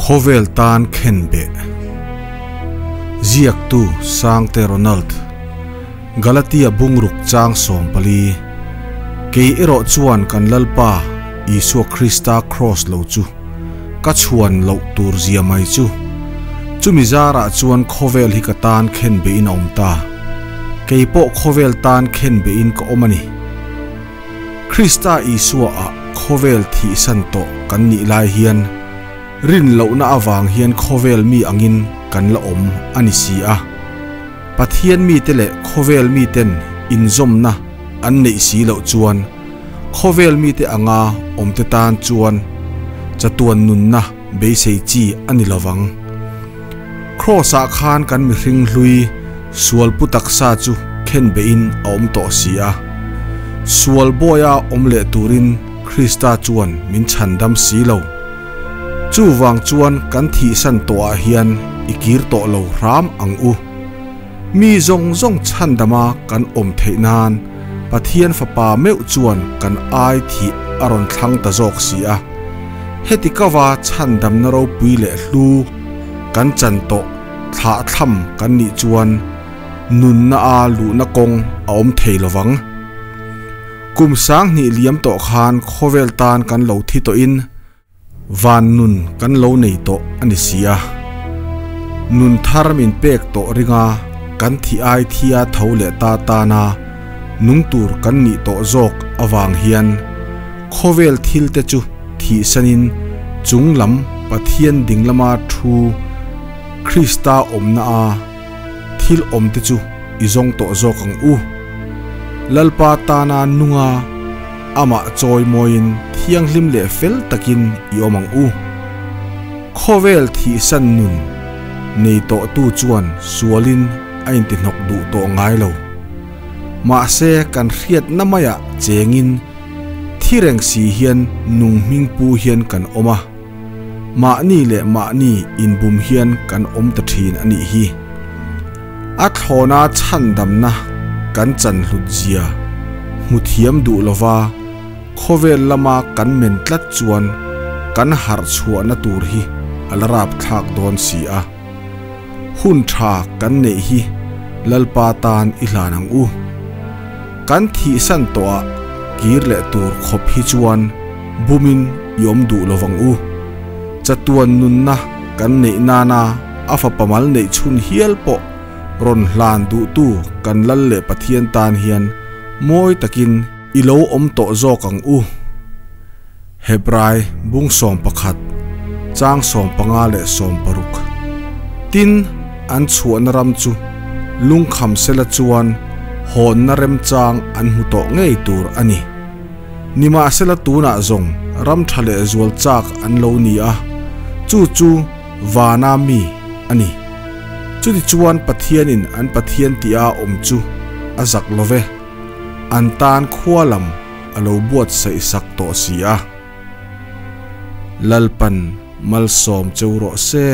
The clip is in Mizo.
Khawvel tan khenbeh. Ziaktu Sangte Ronald, Galatia bungruk chang 14, Kei erawh chuan kan Lalpa Isua Krista Kraws lo chu ka chhuan loh tur zia mai chu. Chumi zarah chuan khawvel hi ka tan khenbehin a awm ta. Kei pawh khawvel tan khenbehin ka awm a ni. Krista Isua ah khawvel thihsan tawh kan nih lai hian rin lohna avang hian khawvel mi angin kan la awm a ni si a. Pathian mite leh khawvel miten inzawmna an neih si loh chuan khawvel mite anga awmte tan chuan chatuan nunna beisei chi a ni lovang. Kraws-ah khan kan mihring hlui sual pu taksa chu khenbehin a awm tawh si a. Sual bawia awm leh turin Krista chuan min chhandam si lo. Chuvang chuan kan thihsan tawhah hian i kir tawh lo hram ang u. Mi zawng zawng chhandama kan awm theih nan Pathian Fapa meuh chuan kan ai thih a rawn thlang ta zawk si a. Heti kava chhandamna ropui leh hlu kan chan tawh thlahthlam kan nih chuan nunna a luhna kawng a awm thei lovang. Kum 2000 liam tawh khan khawvel tan kan lo thi tawhin van nun kan lo nei tawh a ni si a. Nun thar min pek tawh ringa kan thi ai thia tho leh ta tana nung tur kan nih tawh zawk avang hian khawvel thil te chu thihsanin chung lam Pathian ding lama thu Krista awmna a thil awm te chu i zawng tawh zawk ang u. Lalpa tana nunga amah chawi mawiin thianghlim leh fel takin i awm ang u. Khawvel thihsan nun nei tawh tu chuan sualin a intihnawk duh tawh ngai lo. Mahse kan hriatna maiah chengin thi reng si hian nung hming pu hian kan awm a. Mahni leh mahni inbum hian kan awm ta thin a nih hi. A thlawna chhandamna kan chan hlut zia hmu thiam duh lova khawvel lama kan men tlat chuan kan harh chhuahna tur hi a la rap thlak dawn si a. Hun tha kan neih hi Lalpa tan i hlan ang u. Kan thihsan tawhah kir leh tur khawp hi chuan bumin i awm duh lovang u. Chatuan nunna kan neih nana a fapa mal neih chhun hial pawh rawn hlan duhtu kan Lal leh Pathian tan hian mawi takin i lo awm tawh zawk ang u. Hebrai bung 11 chang 15 leh 16. Tin, an chhuahna ram chu lungkham sela chuan hawnna remchang an hmu tawh ngei tur a ni. Nimahsela tunah zawng ram tha leh zual chak an lo ni a, chu chu vana mi a ni. Chutichuan Pathianin an Pathian tia awm chu a zak love, an tan khua lam a lo buatsaih sak tawh si a. Lalpan malsawm cheu rawh se.